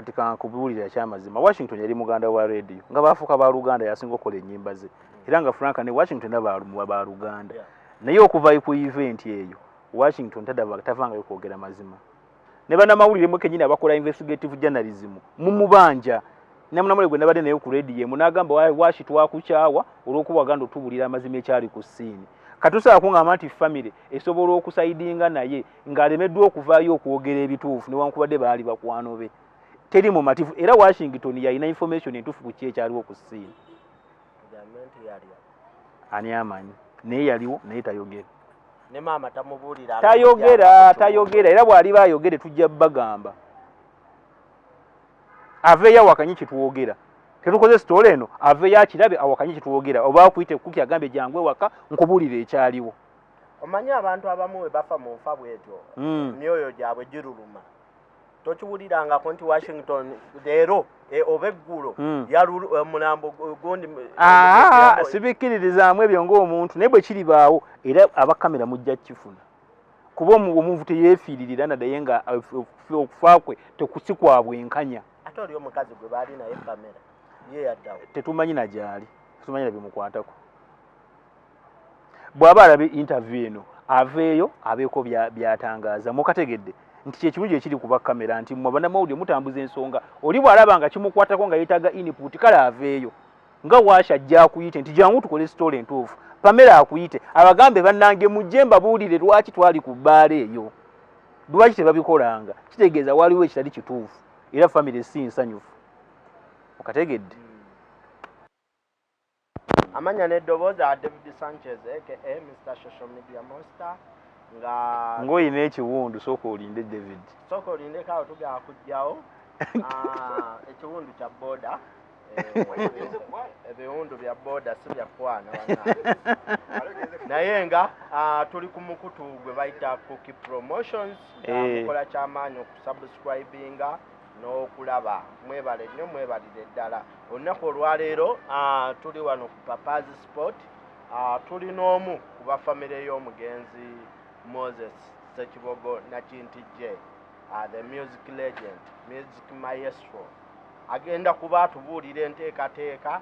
Kati kankubuulira ekyamazima, Washington yali muganda wa Radio, nga bafuuka baluganda, yasinga okukola ennyimba ze, era nga Frank ne Washington era baluganda. Naye okuva ku event eyo, Washington tadava, tavangayo kwogera mazima. Ne bannamawulire mwe kenyini abakola investigative journalism mumubanja. Namunamule gwe nabadde naye ku radio emu n'agamba, "Washi, twakukyawa olw'okuba waganda otubulira amazima ekyali ku scene." Katusobola kuŋŋamba nti family esobola okusaidinga naye ng'alemeddwa okuvaayo okwogera ebituufu, newankubadde baali bakwano be. Teri mumativu, era Washington yalina information entuufu ku ki ekyaliwo ku scene. Tugambe nti yalya? Ani amanyi? Naye yaliwo, naye tayogera. Ne maama tamubuulira? Tayogera, tayogera. Era bw'aliba ayogere, tujja bagamba aveeyo awakanye kitwogera. Tetukoze story eno, aveeyo akirabe, awakanye kitwogera, oba akuyite kuki, agambe, "Jangu ewaka nkubuulire ekyaliwo." Omanyi abantu abamu we bafa mu nfa bwetyo, emyoyo gyabwe giruluma. Tokiwulirangako nti Washington leero oba eggulo omulambo gundi? Aa, sibikkiririzaamu ebyo ng'omuntu, naye bwe kiribaawo era abakamera mujja kukifuna, kuba omuntu teyeefiiririra nadaye nga okufa kwe tekusi kwa bwenkanya. Ate oli omukazi gwe baali naye, Pamela, ye yaddawo? Tetumanyi na gyali, tetumanyi na bimukwatako. Bw'aba alaba interview eno, aveeyo abeeko byatangaaza. Mukategedde nti kyekirungi ekiri kuba kamera nti mmwe bannamawulire mutambuza ensonga. Oli bw'alaba nga kimukwatako, nga yeetaaga input, kale aveeyo. Nga Waasha ajja akuyite nti, "Jangu tukole story entuufu." Pamela akuyite abagambe, "Bannange, mujje mbabuulire lwaki twali ku bbaala eyo, lwaki tebabikolanga." Kitegeeza waliwo ekitali kituufu, era family si nsanyufu. Okategedde? Amanya n'eddoboozi a David Sanchez, aka Mr Social Media Monster, nga Ng'olina ekiwundu, sooka olinde, David. Sooka olindeko awo, tugenda kujjawo. Ah, ekiwundu kya boda. Ebiwundu bya boda si bya kwana bannange. Naye nga tuli ku mukutu gwe bayita Cookie Promotions. Mukola kyamaanyi okusubscribinga n'okulaba. Mwebale nnyo, mwebalire ddala. Olunaku olwaleero tuli wano ku Papa's Spot. Tuli n'omu ku bafamire y'omugenzi Moses Sekibogo Nakintijje, the music legend, music maestro. Agenda kuba atubuulira enteekateeka,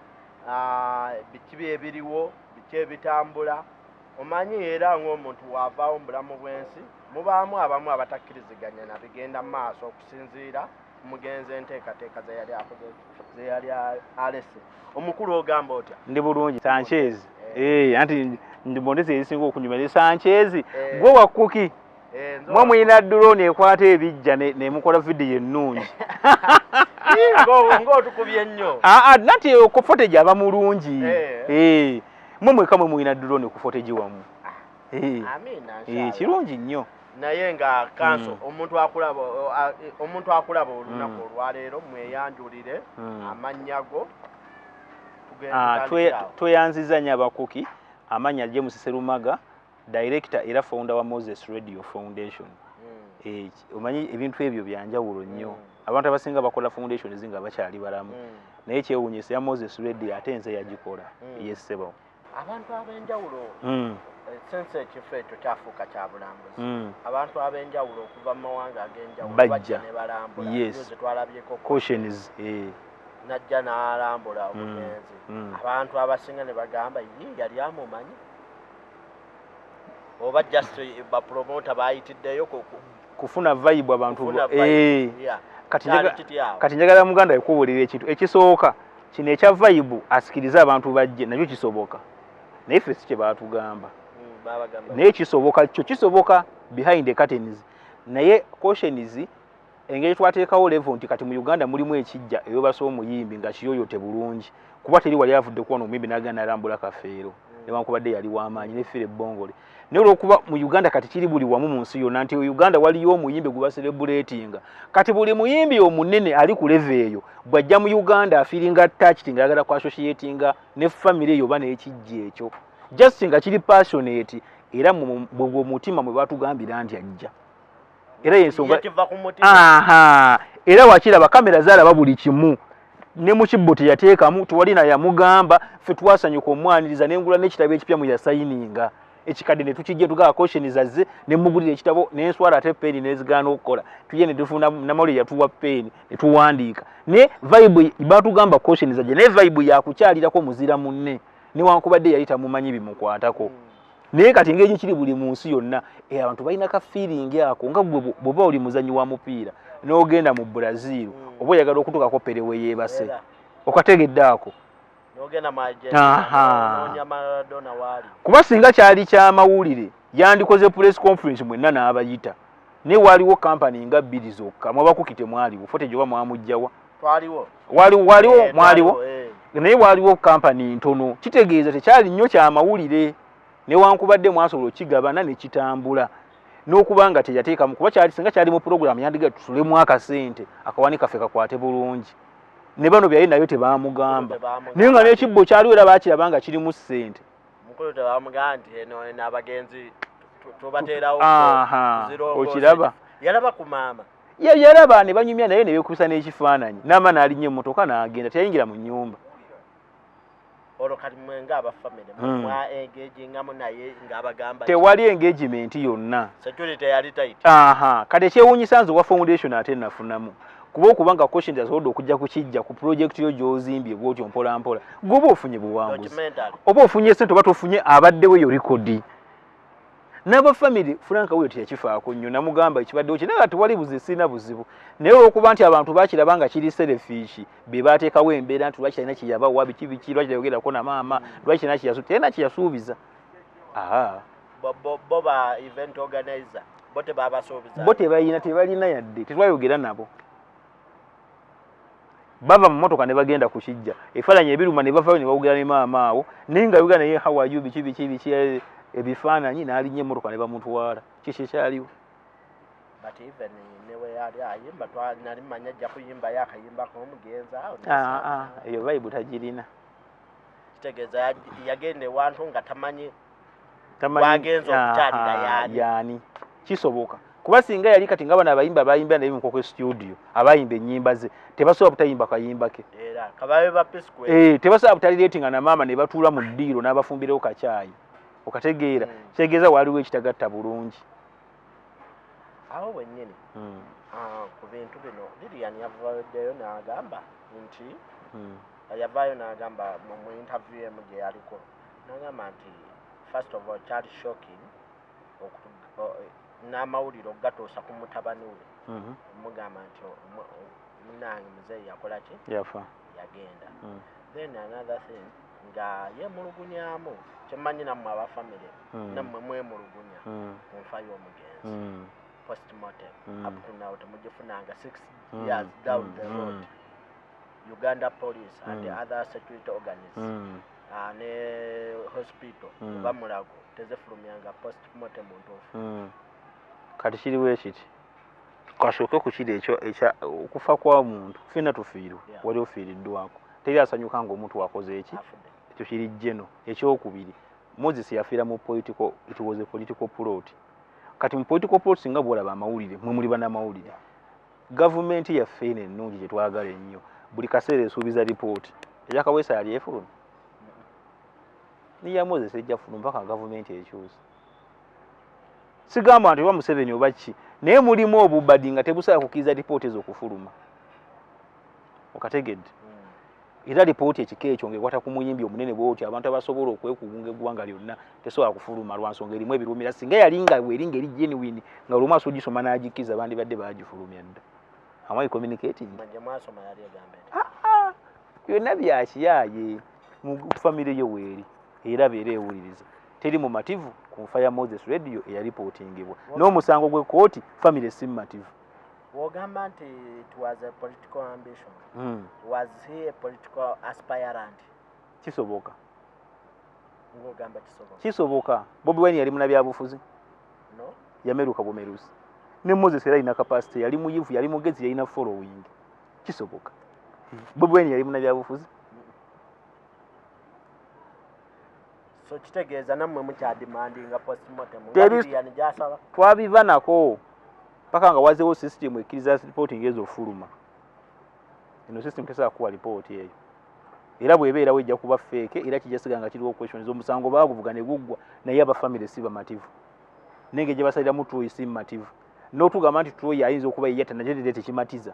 biki byebiriwo, biki ebitambula. Omanyi era ng'omuntu waavaawo mu bulamu bw'ensi, mubaamu abamu abatakkiriziganya na bigenda mu maaso okusinziira ku mugenzi, enteekateeka ze yali akoze, ze yali alese. Omukulu, ogamba otya? Ndi bulungi, Sanchez. Anti ndibondezi ezisinga okunyuma ne Sanchez. Eh. Gwe wa Cookie. Eh, nze Mwe mulina drone ekwata ebijja nemukola vidiyo ennungi. Ii, ng'otukubye nnyo. Aa, nati ku footage aba mulungi. Eh. Eh, mwe mweka mwe mulina drone ku footage wamu. Amiina. Eh, inshallah. Kirungi nnyo. Naye nga kanso, omuntu akulaba olunaku olwaleero, mweyanjulire amannya go. Ah, tutandikire awo. Tweyanziza nnyo abakuki. Amannya James Serumaga, director era founder wa Moses Radio Foundation. Eh, omanyi ebintu ebyo byanjawulo nnyo. Abantu abasinga bakola foundation nga bakyali balamu, naye kyewuunyisa ya Moses Radio ate nze yagikola. Yessebo. Abantu ab'enjawulo, since ekifo ekyo kyafuuka kya bulambuzi, abantu ab'enjawulo okuva mu mawanga ag'enjawulo Bajja. bajja ne balambula. Juzi twalabyeko Cautions, eh. najja n'alambula omugenzi. Abantu abasinga ne bagamba ye yali amumanyi, oba just bapromota bayitiddeyo kufuna vibe abantu. Kufuna vibe. Eh. Kyali kitya awo? Kati njagala muganda ekubuulira ekintu ekisooka kino ekya vibe, asikirize abantu bajje, nakyo kisoboka, naye ffe si kye baatugamba. Babagamba? Naye kisoboka, kyo kisoboka behind the curtains. Naye cautions, engeri twateekawo level nti kati mu Uganda mulimu ekijja eyobasa omuyimbi nga kiyoyote bulungi, kuba teri wali avudde kuwano omuyimbi n'agenda n'alambula Kafeero, newankubadde yali w'amaanyi ne Philly Bongole. Naye olwokuba mu Uganda kati kiri buli wamu mu nsi yonna nti Uganda waliyo omuyimbi gwe bacelebratinga, kati buli muyimbi omunene ali ku level eyo bw'ajja mu Uganda afeelinga touched, nga ayagala kuassociatinga ne family eyo oba n'ekijja ekyo, just nga kiri passionate. Era bwe mutima mwe batugambira nti ajja, era yensonga. Ye kiva ku mutima. Aha, era wakiraba kamera zaalaba buli kimu, ne mu kibbo teyateekamu, tewali na yamugamba. Ffe twasanyuka omwaniriza, nengula n'ekitabo ekipya mu yasayininga. Ekikadde ne tukijja tugaba cautions azze ne mugulira ekitabo n'enswala, ate peeni nezigaana okukola. Tujje ne tufuna namawulire, yatuwa peeni ne tuwandiika. Ne vibe batugamba cautions ajje, naye vibe yakukyalirako muzira munne newankubadde yali tamumanyi bimukwatako. Naye kati engeri kiri buli mu nsi yonna, abantu balina ka feeling ako nga gwe bw'oba oli muzanyi wa mupiira n'ogenda mu Brazil, oba oyagala okutuukako Pele we yeebase. Era, okategedde ako? N'ogenda mu Argentina, n'onoonya Maradona waali. Kuba singa kyali kyamawulire yandikoze press conference mwenna n'abayita, naye waaliwo kampani nga bbiri zokka. Mwabakuki temwaliwo, footage oba mwamugjawa? Twaliwo. Waliwo, waliwo. Eh, mwaliwo. Twaliwo, eh. Naye waaliwo kampani ntono, kitegeeza tekyali nnyo kyamawulire, newankubadde mwasobola okigabana ne kitambula n'okuba nga teyateekamu, kuba kyali singa kyali mu puroguramu yandiga tusulemu akasente akawani kaffe kakwate bulungi. Ne bano byali nayo tebamugamba. Tebamugamba. Naye nga n'ekibbo kyaliwo era bakiraba nga kirimu ssente. Mukulu tebamugamba nti eno abagenzi tubateerawo tuzirongoose. Okiraba? Yalaba ku maama? Yalaba ne banyumya naye ne beekubisa n'ekifaananyi, n'ama n'alinnya emmotoka n'agenda, teyayingira mu nnyumba. Olwo kati mwe ng'aba family mwa engagingamu naye ng'abagamba ki? Tewali engagement yonna. Security yali tight. Aha, kati ekyewuunyisa nze owa foundation ate nafunamu, kuba okuba nga Quotient asobodde okujja kukijja ku project yo gy'ozimbye bw'otyo mpola mpola, gweoba ofunye buwanguzi. Documentary. Oba ofunye sente oba tofunye, abaddewo eyo record n'aba family. Frank wuyo teyakifaako nnyo, namugamba ekibaddewo ki, naye nga tewali buzibu, sirina buzibu. Naye olwokuba nti abantu bakiraba nga kiri selfish, be bateekawo embeera nti lwaki alina kyeyabawa, biki biki, lwaki tayogerako na maama, lwaki alina kyeyasuubiza. Aha. Bo ba event organizer bo tebabasuubiza? Bo tebalina, tebalina yadde, tetwayogera nabo. Bava mu motoka ne bagenda ku kijja, ebifaananyi ebiruma ne bavayo ne bawogera ne maama awo, naye nga yogera naye, "How are you?" biki biki biki, ebifaananyi, n'alinnya emmotoka ne bamutwala. Kiki ekyaliwo? But even ne we yali ayimba, nali manya ajja kuyimbayo akayimba k'omugenzi awo. Ah, ah, eyo vibe tagirina. Kitegeeza yagenda ewantu nga tamanyi Tamanyi- wagenza okukyalira yaani. Yaani kisoboka, kuba singa yali kati nga bano abayimba abayimba naye mukoko studio, abayimba ennyimba ze, tebasobola butayimba kayimba ke. Era kababe ba P-Square. Eh, tebasobola butaliratinga na maama ne batuula mu ddiiro n'abafumbirewo kacaayi, okategeera? Kitegeeza waaliwo ekitagatta bulungi. Awo wennyini, ku bintu bino, Lilian yavuddeyo n'agamba nti yavaayo n'agamba mu interview emu gye yaliko, n'agamba nti first of all kyali shocking n'amawulire okugatuusa ku mutabani we, omugamba nti munange muzeeyi yakola ki? Yafa. Yagenda. Then another thing nga yemulugunyamu, kyemmanyi nammwe aba family nammwe mwemulugunya ku nfa y'omugenzi, postmortem up to now temugifunanga, 6 years down the road. Uganda Police and the other security organs ne hospital oba Mulago tezifulumyanga postmortem ntuufu. Kati kiriwo ekiti, kasooke ku kiri ekyo ekya okufa kwa muntu. Ffenna tufiirwa. Wali ofiiriddwako, teri asanyuka ng'omuntu wakoze eki? Afudde. Ekyo kiri jeno. Ekyokubiri, Moses yafiira mu political, it was a political plot. Kati mu political plot, singa bwolaba amawulire, mwe muli bannamawulire, gavumenti yaffe eno ennungi gye twagala ennyo, buli kaseera esuubiza ripooti ekyakaweesa yali efuluma, niya Moses ejja fuluma mpaka gavumenti ekyusa. Sigamba nti oba Museveni oba ki, naye mulimu obubadi nga tebusobola kukkiriza ripooti ezo okufuluma, okategedde? Era lipooti ekika ekyo ng'ekwata ku muyimbi omunene bwoti, abantu abasobola okwekugunga eggwanga lyonna, tesobola kufuluma lwa nsonga erimu ebirumira. Singa yali nga weri ngeri genuine, nga buli omu asobola ogisoma n'agikkiriza, bandibadde baagifulumya dda. Am I communicating? Gye mwasoma yali egamba eti? Ah, byonna byakiyaaye. Mu famire yo weeri era beera ewuliriza, teri mumativu ku nfa ya Moses Radio eyalipootingibwa n'omusango gw'ekkooti. Famire si mumativu. Wogamba nti it was a political ambition, was he a political aspirant? Kisoboka. Ng'ogamba kisoboka? Kisoboka. Bobi Wine yali munabyabufuzi? No. Yameruka bumerusi. Ne Moses era alina capacity, yali muyivu, yali mugezi, yalina following, kisoboka. Bobi Wine yali munabyabufuzi? So kitegeeza nammwe mukyademandinga postmortem nga Lilian gyasaba? Twabiva nako paka nga wazeewo system ekkiriza reporting ezo ofuluma. Eno system tesobola kuwa lipooti eyo. Era bw'ebeerawo ejja kuba fake, era kijja sigala nga kiriwo questions. Omusango baaguvuga ne guggwa, naye aba family si bamativu nenge gye basaliramu Troy si mativu, n'otugamba nti Troy ayinza okuba yeyatta, nakyo tedde tekimatiza,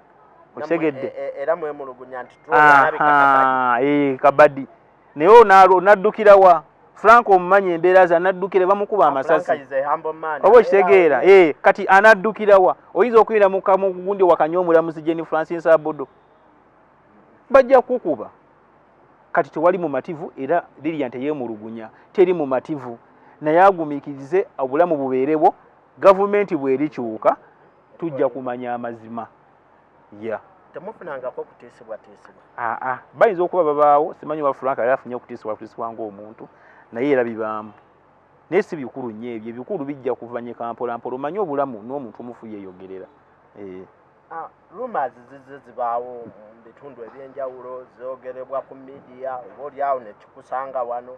okitegedde? Era mwemulugunya nti Troy alabika kabadi. Kabadi, naye onaddukira wa Frank? Omumanyi embeera ze, anaddukira bamukuba amasasi. Frank is a humble man. Oba okitegeera? Kati anaddukira wa? Oyinza okuyinira mu gundi wakanya omulamuzi Jane Francis Abodo, bajja kukuba. Kati tewali mumativu, era Lilian teyeemulugunya, teri mumativu, naye agumiikirize, obulamu bubeerewo. Gavumenti bw'erikyuka tujja kumanya amazima ya. Temufunangako kutiisibwatiisibwa? Aa, bayinza okuba babaawo, simanyi wa Frank ali afunye okutiisibwatiisibwa ng'omuntu, naye era bibaamu, naye si bikulu nnyo. Ebyo ebikulu bijja kuvanyika mpola mpola. Omanye obulamu n'omuntu omufu yeeyogerera. Ah, rumors zizze zibaawo mu bitundu ebyenjawulo, zoogerebwa ku media, oba oliawo nekikusanga wano.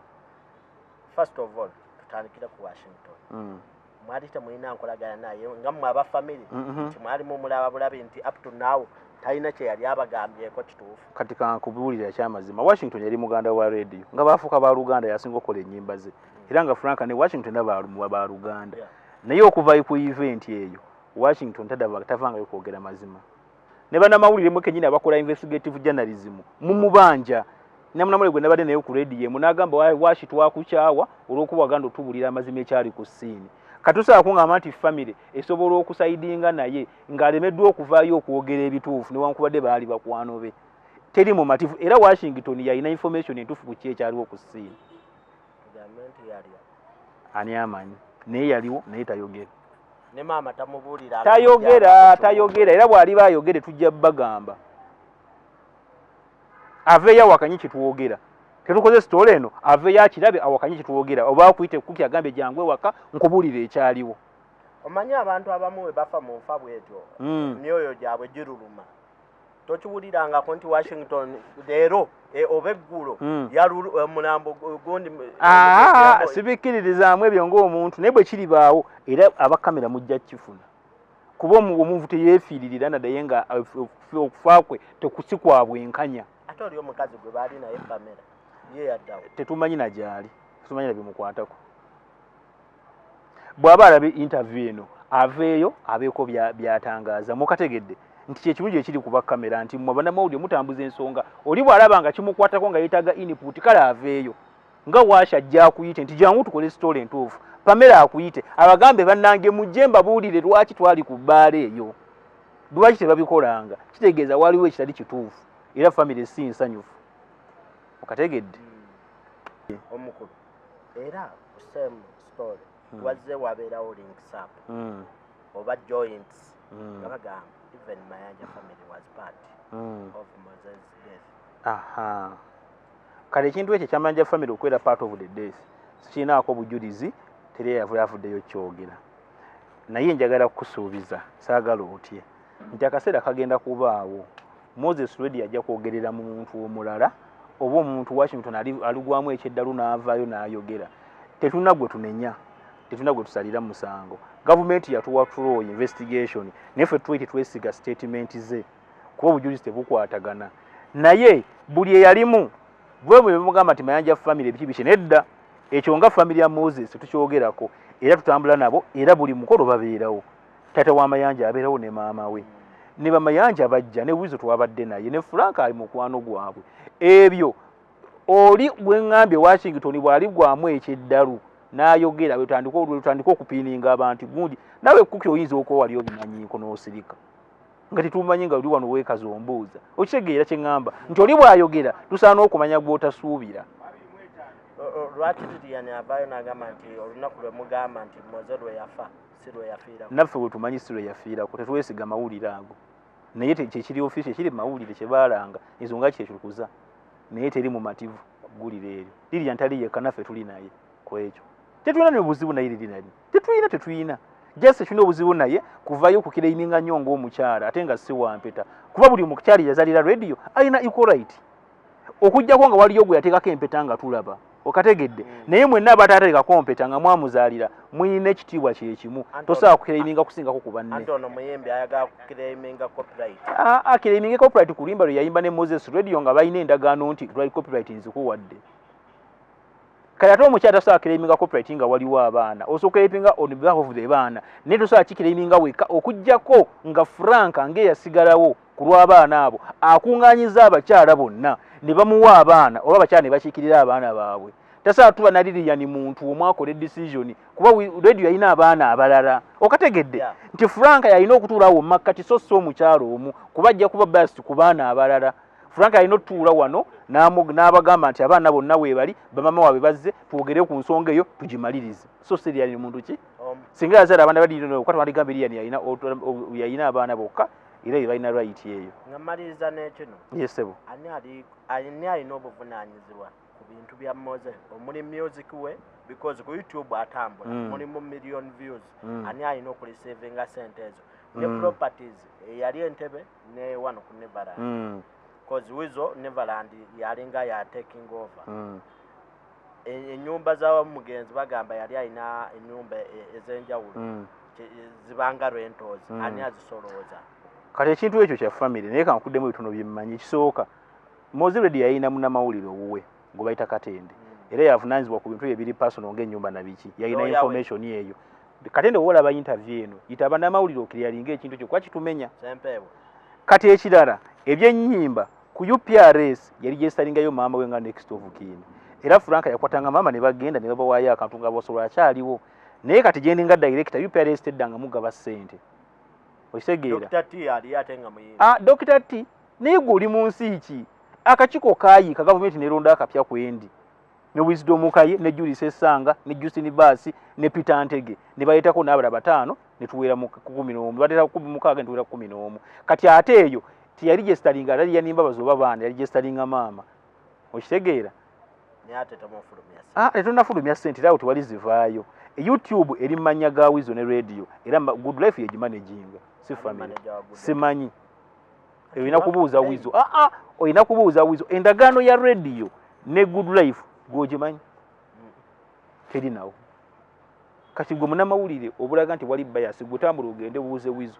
First of all, tutandikire ku Washington. Mwali temulina nkolagana naye nga mmwe aba family? Nti mwali mumulaba bulabi, nti up to now talina kye yali abagambyeko kituufu? Kati kankubuulira ekyamazima, Washington yali muganda wa Radio, nga bafuuka baluganda, yasinga okukola ennyimba ze, era nga Frank ne Washington era baluganda. Naye okuva ku event eyo, Washington tadava, tavangayo kwogera mazima. Ne bannamawulire mwe kenyini abakola investigative journalism mumubanja. Namunamule gwe nabadde naye ku radio emu n'agamba, "Washi, twakukyawa olw'okuba waganda otubulira amazima ekyali ku scene." Katusobola kuŋŋamba nti family esobola okusaidinga naye ng'alemeddwa okuvaayo okwogera ebituufu, newankubadde baali bakwano be. Teri mumativu, era Washington yalina information entuufu ku ki ekyaliwo ku scene. Tugambe nti yalya? Ani amanyi, naye yaliwo, naye tayogera. Ne maama tamubuulira? Tayogera, tayogera, era bw'aliba ayogere tujja bagamba aveeyo awakanye kyetwogera. Tetukoze story eno, aveeyo akirabe, awakanye kyetwogera, oba akuyite kuki, agambye jangu ewaka nkubuulire ekyaliwo. Omanyi abantu abamu bwe bafa mu nfa bwetyo, emyoyo gyabwe giruluma. Tokiwulirangako nti Washington leero oba eggulo omulambo gundi? Aa, sibikkiririzaamu ebyo ng'omuntu, naye bwe kiribaawo era abakamera mujja kukifuna, kuba omuntu teyeefiiririra nadaye nga okufa kwe tekusi kwa bwenkanya. Ate oli omukazi gwe baali naye, Pamela, ye yaddawo? Tetumanyi na gyali, tetumanyi na bimukwatako. Bw'aba alaba interview eno, aveeyo abeeko byatangaaza. Mukategedde nti kyekirungi ekiri kuba kamera, nti mmwe bannamawulire mutambuza ensonga. Oli bw'alaba nga kimukwatako, nga yeetaaga input, kale aveeyo. Nga Waasha ajja akuyite nti jangu tukole story entuufu, Pamela akuyite abagambe, "Bannange, mujje mbabuulire lwaki twali ku bbaala eyo, lwaki tebabikolanga." Kitegeeza waliwo ekitali kituufu, era family si nsanyufu, okategedde? Omukulu, era ku same story, wazze wabeerawo links up oba joints nga bagamba even Mayanja family was part of Moses' death. Aha, kale ekintu ekyo ekyamayanja family okubeera part of the death sikirinaako bujulizi, teri yavuddeyo kyogera, naye njagala kukusuubiza, saagala otye, nti akaseera kagenda kubaawo Moses Radio ajja kwogerera mu muntu omulala, oba omuntu Washington aligwamu ekyeddalu n'avaayo n'ayogera. Tetulina gwe tunenya, tetulina gwe tusalira musango. Gavumenti yatuwa Troy investigation, naye ffe Troy tetwesiga statement ze kuba obujulizi tebukwatagana. Naye buli eyalimu bwe bwe bamugamba nti Mayanja family biki biki, nedda, ekyo nga family ya Moses tetukyogerako, era tutambula nabo, era buli mukolo babeerawo. Taata wa Mayanja abeerawo ne maama we ne bamayanja bajja, ne Wizo twabadde naye, ne Frank ali mukwano gwabwe. Ebyo oli gwe ŋŋambye Washington bw'aligwamu ekyeddalu n'ayogera, bwetandika okupiininga abantu gundi, nawe kuki oyinza okuba wali obimanyiiko n'osirika nga tetumanyi, nga oli wano weekaza ombuuza. Okitegeera kye ŋŋamba nti oli bw'ayogera tusaana okumanya gw'otasuubira? Lwaki Lilian avaayo n'agamba nti olunaku lwe mugamba nti Moze lwe yafa si lwe yafiirako? Naffe bwe tumanyi si lwe yafiirako, tetwesiga mawulire ago, naye kyekiri official ekiri mu mawulire kye baalanga, ensonga kyekikuza, naye teri mumativu kuggulira eryo. Lilian tali yekka, naffe tuli naye ku ekyo. Tetulina ne buzibu naye Lilian, tetulina, tetulina, just tulina obuzibu naye kuvayo okuclaiminga nnyo ng'omukyala ate nga si wampeta, kuba buli omukyala yazalira Radio alina equal right, okuggyako nga waliyo gwe yateekako empeta nga tulaba. Okategedde? Naye mwenna abataateekako mpeta nga mwamuzaalira, mulina ekitiibwa kyekimu. Tosobola kuclaiminga kusingako ku banne. Anti ono muyimbi ayagala kuclaiminga copyright. Aclaiminge copyright ku luyimba lwe yayimba ne Moses Radio nga balina endagaano nti lwali copyright nzikuwadde. Kale ate omukyala tasobola claiminga copyright nga waliwo abaana. Osobola claiminga on behalf of the baana, naye tosobola kiclaiminga wekka, okuggyako nga Franka ng'eyasigalawo ku lw'abaana abo akuŋŋaanyiza abakyala bonna ne bamuwa abaana, oba abakyala ne bakiikirira abaana baabwe. Tasobola tuba na Lilian muntu omu akola decision, kuba Radio yalina abaana abalala. Okategedde? Nti Franka yalina okutuula awo makkati, so si omukyala omu, kuba ajja kuba biased ku baana abalala. Franka alina otutuula wano n'abagamba nti abaana bonna weebali, bamama waabwe bazze, twogere ku nsonga eyo tugimalirize, so si Lilian muntu ki. Singa yazaala abaana baliokwata, bandigamba Lilian yalina abaana bokka, era ye balina right eyo. Nga mmaliriza n'ekino. Yes, ssebo. Ani alina obuvunaanyizibwa ku bintu bya Moze omuli music we? Because ku YouTube atambula, mulimu million views. Ani alina okureceivinga sente ezo ne properties eyali Entebe ne wano ku Neverland? 'Cause Wizo Neverland yalinga ya taking over. Ennyumba z'omugenzi, bagamba yali alina ennyumba ez'enjawulo, zibanga rentals. Ani azisolooza? Kati ekintu ekyo kya family, naye kankuddemu ebitono byemmanyi. Ekisooka, Moze Radio yalina munnamawulire owuwe gwe bayita Katende, era yavunaanyizibwa ku bintu ebiri personal ng'ennyumba na biki. Yalina Lawyer we. information eyo. Katende, wowe olaba interview eno, yita bannamawulire okiryalinga ekintu kyo, kuba kitumenya. Sempeebwa. Kati ekirala, ebyennyimba ku UPRS yali gyesitalingayo maama we nga next of kin, era Frank yakwatanga maama ne bagenda ne babawaayo akantu nga basobola akyaliwo. Naye kati gyendinga director, UPRS teddanga mugaba ssente, okitegeera? Dr T ali ate nga muyimbi. Ah, Dr T, naye gwe oli mu nsi ki? Akakiiko kaayiika, gavumenti neronda akapya kwendi ne Wisdom Kaye ne Julius Essanga ne Justin Baasi ne Peter Ntege, ne baleetako n'abalala bataano, ne tuwera mu 11. Baleeta 16, ne tuwera 11. Kati ate eyo teyali gyesitalinga Lilian Mbabazi oba baana, yali gyesitalinga maama, okitegeera? Naye ate temufulumya ssente. Ah, tetunnafulumya ssente, era awo tewali zivaayo. YouTube eri mu mannya ga Wizo ne Radio, era Good Life yegimanaginga, si Ani family. manager wa Good Life? Simanyi, olina kubuuza Wizo. Ah, ah, olina kubuuza Wizo. Endagaano ya Radio ne Good Life gwogimanyi? Teri nawo. Kati gwe munamawulire obulaga nti wali bias, gwe tambula ogende buuze Wizo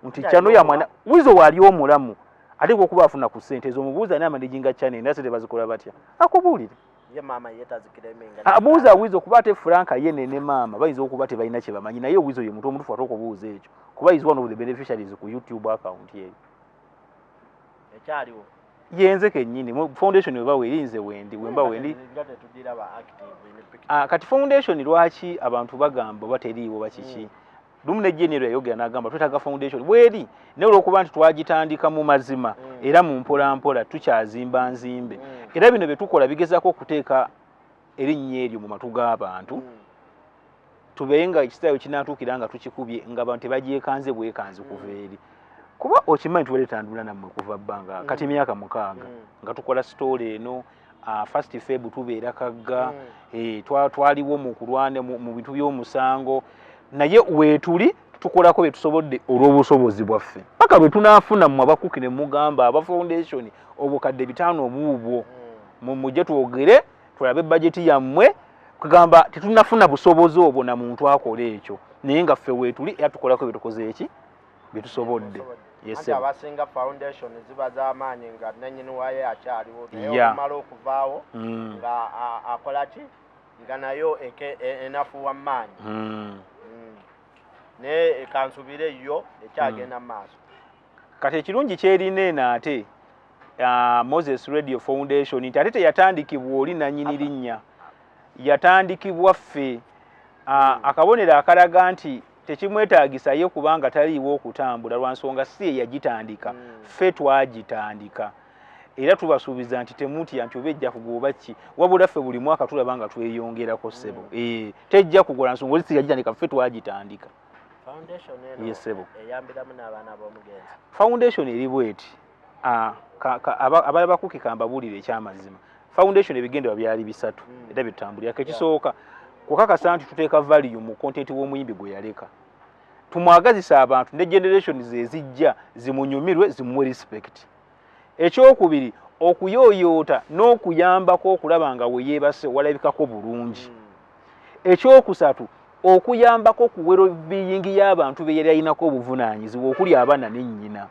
nti Nti channel alina ya mwana Wizo waali omulamu, ate gwokuba afuna ku ssente ezo, omubuuza ani amanaginga channel, era sente bazikola batya, akubuulire. Ye maama ye taziclaiminga? Abuuza Wizo, kuba ate Franka ye ne maama bayinza okuba tebalina kye bamanyi, naye Wizo ye muntu omutuufu ate okubuuza ekyo, kuba is one of the beneficiaries ku YouTube account eyo. Ekyaliwo? Yenze kennyini mu foundation weba weri, nze wendi, wemba wendi. Nga tetugiraba active in picture. Ah, kati foundation lwaki abantu bagamba oba teriiwo bakiki? Lumu ne General yayogera n'agamba twetaaga foundation. Bweri, naye olw'okuba nti twagitandika mu mazima era mu mpolampola tukyazimba nzimbe, era bino bye tukola bigezaako okuteeka erinnya eryo mu matu g'abantu, tubeere nga ekiseera we kinaatuukira nga tukikubye, nga abantu tebagyekanze bwekanzi kuva eri. Kuba okimanyi tubadde tutambula nammwe kuva bbanga kati emyaka 6 nga tukola story eno. First Feb tubeera Kagga. Twaliwo mu kulwana mu bintu by'omusango, naye weetuli tukolako bye tusobodde olw'obusobozi bwaffe, paka lwe tunaafuna mmwe abakuki ne mugamba aba foundation 500,000 obuubwo, mujje twogere tulabe bajeti yammwe. Kugamba tetunafuna busobozi obwo na muntu akola ekyo, naye nga ffe weetuli era tukolako bye tukoze eki bye tusobodde. Yes, Anti sir. abasinga foundation ziba z'amaanyi nga nannyini waayo akyaliwo, naye olumala okuvaawo nga akola ki, nga nayo enafuwa maanyi. Naye kansubire yo ekyagenda mu maaso. Kati ekirungi kyerina eno ate Moses Radio Foundation nti ate teyatandikibwa oli nanyini linnya, yatandikibwa ffe. Akabonero akalaga nti tekimwetaagisa ye kubanga taliiwo okutambula lwa nsonga si ye yagitandika, ffe twagitandika, era tubasuubiza nti temutya nti oba ejja kugwa oba ki, wabula ffe buli mwaka tulaba nga tweyongerako, ssebo. Tejja kugwa lwa nsonga oli si yagitandika, ffe twagitandika. Foundation eno Yes, ssebo. eyambiramu n'abaana b'omugenzi? Foundation eri bweti. Abalaba kuki, kambabuulire ekyamazima. Foundation ebigendera byali bisatu era byetutambulirako. Ekisooka, kukakasa nti tuteeka value mu content w'omuyimbi gwe yaleka, tumwagazisa abantu ne generations ezijja zimunyumirwe, zimuwe respect. Ekyokubiri, Okuyooyoota n'okuyambako okulaba nga we yeebase walabikako bulungi. Ekyokusatu, okuyambako ku well-being y'abantu be yali alinako obuvunaanyizibwa okuli abaana ne nnyina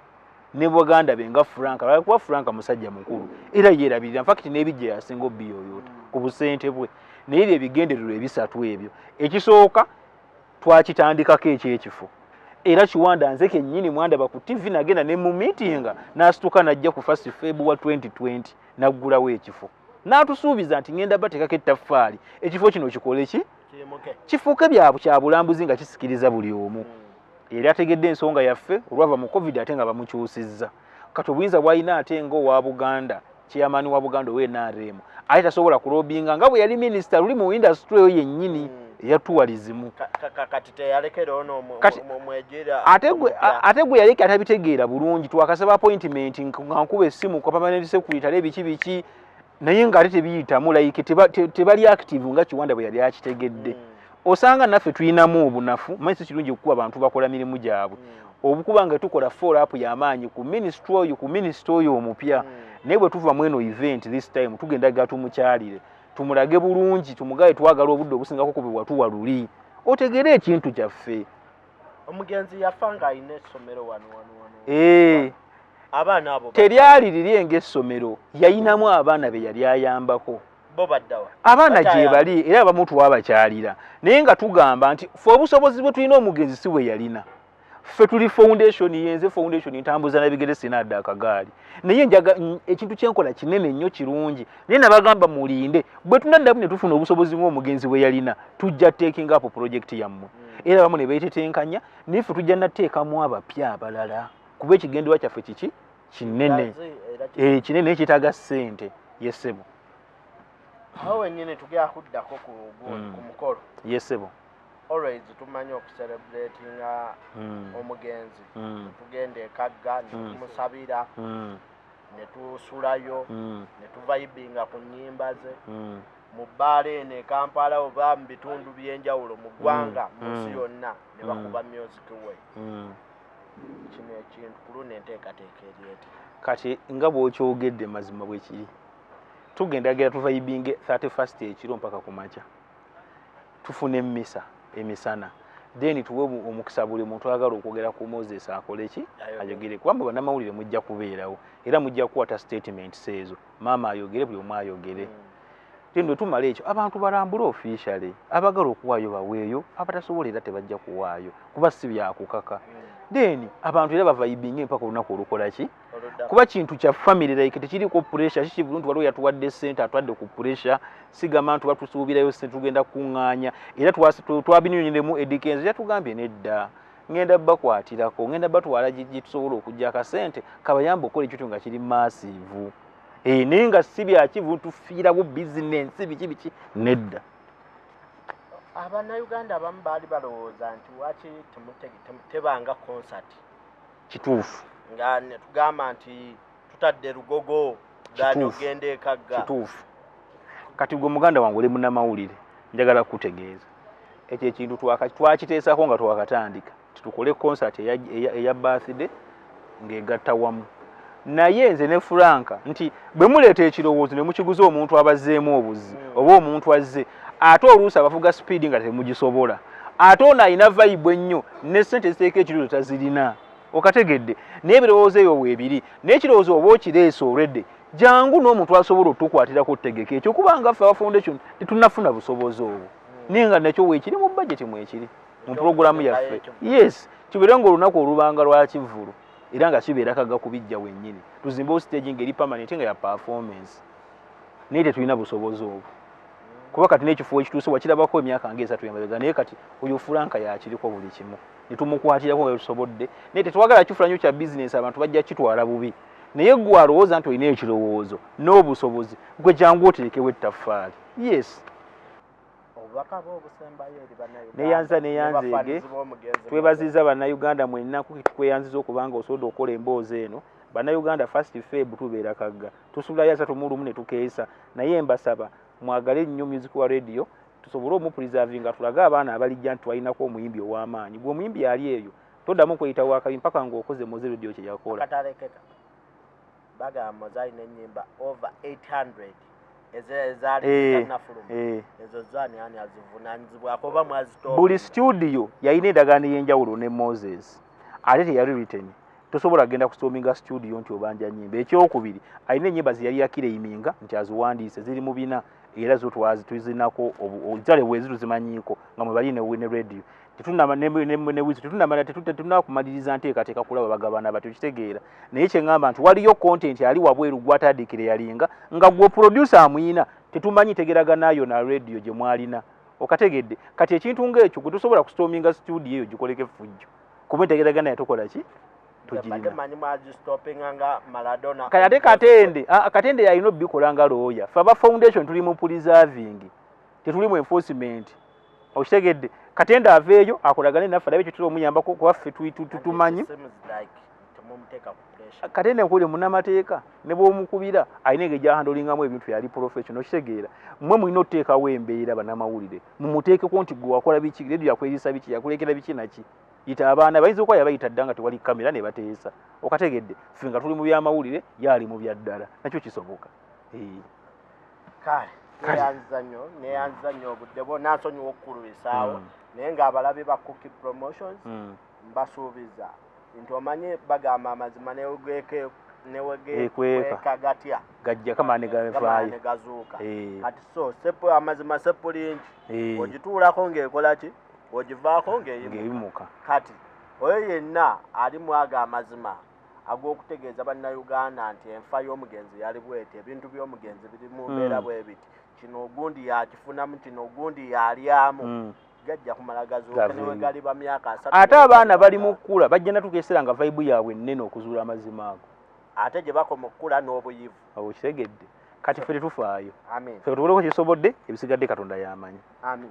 ne baganda be nga Frank, kuba Frank musajja mukulu era yeerabirira, in fact n'ebijja yasinga obiyooyoota ku busente bwe. Naye bye bigendererwa ebisatu ebyo. Ekisooka twakitandikako ekyekifo, era Kiwanda nze kennyini mwandaba ku TV nagenda ne mu meeting n'asituka n'ajja ku first February 2020 n'aggulawo ekifo n'atusuubiza nti ngenda bateekako ettaffaali, ekifo kino kikole ki, kifuuke kya bulambuzi nga kisikiriza buli omu. Yali ategedde ensonga yaffe olwava mu COVID ate nga bamukyusizza. Kati obuyinza bw'alina ate nga owa Buganda, chairman wa Buganda owa NRM, ate tasobola kulobbyinga nga bwe yali minisita luli mu industry eyo yennyini eya tourism. Kati teyalekera ono mwejira. Ate gwe yaleka atabitegeera bulungi. Twakasaba appointment nga nkuba essimu kwa permanent secretary biki biki, naye ng'ate tebiyitamu, like tebali active nga Kiwanda bwe yali akitegedde. Osanga naffe tulinamu obunafu, manyi si kirungi okukuba abantu bakola mirimu gyabwe, obukuba nga tukola follow up y'amaanyi ku ministry oyo, ku minisita oyo omupya. Naye bwe tuva mu eno event this time tugenda ga tumukyalire, tumulage bulungi, tumugaye twagala obudde obusingako ku bwe watuwa luli, otegere ekintu kyaffe. Omugenzi yafa ng'alina essomero wano wano wano. Abaana abo teryali liri ng'essomero, yayinamu abaana be yali ayambako. Bo baddawa? Abaana gye bali, era abamu twabakyalira, naye nga tugamba nti fe obusobozi bwe tulina omugenzi si bwe yalina. Ffe tuli foundation, yenze foundation ntambuza na bigere, sina adde akagaali, naye njaga ekintu kyenkola kinene nnyo kirungi, naye nabagamba mulinde bwe tunaddamu ne tufuna obusobozi ng'omugenzi bwe yalina, tujja taking up project yammwe. Era abamu ne beetetenkanya, naye ffe tujja nateekamu abapya abalala, kuba ekigendererwa kyaffe kiki kinene. Kinene naye kyetaaga ssente yesebo. Awo wennyini tugenda kuddako ku ku mukolo. Yesebo. Always tumanyi okucelebratinga omugenzi, tugenda ekagga ne tumusabira, ne tusulayo, ne tuvibinga ku nnyimba ze mu bbaala eno e Kampala oba mu bitundu by'enjawulo mu ggwanga, mu nsi yonna ne bakuba music we. Kino ekintu ku luno enteekateeka eri eti? Kati nga bw'okyogedde, mazima bwe kiri, tugenda gera tuvibinge 31st ekiro mpaka ku makya, tufune emmisa emisana, then tuwe omukisa buli muntu ayagala okwogera ku Moses akole ki? Ayogere, kubanga bannamawulire mujja kubeerawo era mujja kukwata statements ezo, maama ayogere, buli omu ayogere. Then bwe tumala ekyo, abantu balambule officially, abagala okuwaayo baweeyo, abatasobola era tebajja kuwaayo kuba si byakukaka. Then abantu era bavibinge mpaka olunaku olukola ki, kuba kintu kya family, like tekiriko pressure. Kikivu nti waliwo yatuwadde sente, atwadde ku pressure, sigamba nti batusuubirayo sente, tugenda kuŋŋaanya. Era twabinyonyeremu Eddy Kenzo, yatugambye nedda, ngenda bakwatirako, ngenda batwala gye tusobola okujja akasente kabayamba okukola ekintu nga kiri massive. Naye nga si byakivu tufiirawo bizinensi biki biki, nedda. Abannayuganda abamu baali balowooza nti waki tebanga concert. Kituufu. Nga netugamba nti tutadde Lugogo gani ogenda ekagga. Kituufu. Kati gwe muganda wange oli munnamawulire, njagala kukutegeeza ekyo ekintu twakiteesako nga twakatandika titukole concert eya birthday ng'egatta wamu, naye nze ne Franka nti bwe muleeta ekirowoozo ne mukiguza omuntu abazzeemu obuzi oba omuntu azze ate oluusi abavuga speed nga temugisobola, ate ono alina vibe ennyo ne sente ziteeka ekirowoozo tazirina, okategedde? Naye ebirowoozo ebyo weebiri, naye ekirowoozo oba okireese olwedde, jangu n'omuntu asobola otukwatirako otutegeka ekyo, kubanga ffe aba foundation tetunnafuna busobozi obwo, naye nga nakyo weekiri mu budget, mwekiri mu puroguramu yaffe. Yes, kibeere nga olunaku olubanga lwa kivvulu era nga kibeera Kagga kubijja wennyini, tuzimbewo stage ng'eri permanent nga ya performance, naye tetulina busobozi obwo kuba kati n'ekifo ekituuse wakirabako emyaka ng'esatu emabega, naye kati oyo Franka yakiriko buli kimu ne tumukwatirako nga tusobodde, naye tetwagala kifula nnyo kya bizinesi, abantu bajja kitwala bubi. Naye gwe alowooza nti olina ekirowoozo n'obusobozi, gwe jangu oteekewo ettaffaali, yes. Obubaka bwe obusembayo eri Bannayuganda Neyanza, neyanzeege. n'abafaanizi b'omugenzi? Twebaziza Bannayuganda mwenna, tukweyanziza okubanga osobola okukola emboozi eno. Bannayuganda, first Feb tubeera Kagga, tusulayo 31 ne tukeesa, naye mbasaba mwagale nnyo music wa Radio, tusobole omupreservinga, tulage abaana abalijja nti twalinako omuyimbi ow'amaanyi. Gwe omuyimbi ali eyo, toddamu kweyita wakabi mpaka ng'okoze Moze Radio kye yakola. Akatalekeka. Bagamba Moze alina ennyimba over 800 ezaali zitannafuluma. Ezo zaani, ani azivunanyizibwako oba mwazito? Buli studio yalina endagaano ey'enjawulo ne Moses, ate teyali written. Tosobola kugenda kustorminga studio nti obanja nyimba. Ekyokubiri, alina ennyimba ze yali yaclaiminga nti aziwandiise, ziri mu bina, era zo tuzinako zale bwezi tuzimanyiiko nga mwe bali ne Radio. Tetunama ne Wizo, tetunamala, tetunakumaliriza nteekateeka kulaba bagabana batyo, kitegeera. Naye kyeŋŋamba nti waliyo content ali wabweru gwatandikire yalinga nga gwe producer amuyina, tetumanyi tegeraganayo na Radio gye mwalina, okategedde? Kati ekintu ng'ekyo gwe tosobola kustorminga studio eyo gikoleko effujjo, kuba entegeragana yatukola ki? Mbadde tugirina. Manyi mwazistopinga nga Maradona. Kati ate Katende, Katende yalina obikola nga lawyer. Fe aba foundation tuli mu preserving, tetuli mu enforcement, okitegedde? Katende aveeyo akolagane naffe, alabe kyetuli omuyambako, kuba ffe tumanyi. It seems like temumuteeka ku pressure. Katende nkuli munnamateeka, ne bw'omukubira alina engeri gy'ahandlingamu ebintu, yali professional, okitegeera? Mmwe mulina otuteekawo embeera, bannamawulire, mumuteekeko nti gwe wakola biki, Radio yakwerisa biki, yakulekera biki naki. Yita abaana, bayinza okuba yabayita dda nga tewali kamera ne bateesa, okategedde? Ffe nga tuli mu byamawulire, ye ali mu byaddala, nakyo kisoboka. Kale, neyanziza nnyo, neyanziza nnyo obudde bwo, nansonyiwa okukulwisaawo. Naye ng'abalabi ba Cookie Promotions, mbasuubiza nti omanyi bagamba amazima Ekweka. newegekweka gatya? Gajja kamala ne gamala gavaayo. Ne gazuuka. Kati so sepu, amazima sepulingi, ogituulako ng'ekola ki, ogivaako ng'eyimuka. Ng'eyimuka. Kati oyo yenna ali mu ago amazima ag'okutegeeza Bannayuganda nti enfa y'omugenzi yali bweti, ebintu by'omugenzi biri mu mbeera bwe biti, kino ogundi yakifunamu, kino ogundi yalyamu, gajja kumala gazuuka. Gaveeyo. Newe galiba myaka 30. Ate abaana bali mu kkula, bajja natuuka ekiseera nga vibe yaabwe ennene okuzuula amazima ago. Ate gye bakoma okukula n'obuyivu. Awo okitegedde? Kati ffe tetufaayo. Amin. Ffe tukoleko kisobodde, ebisigadde Katonda yamanyi. Amin.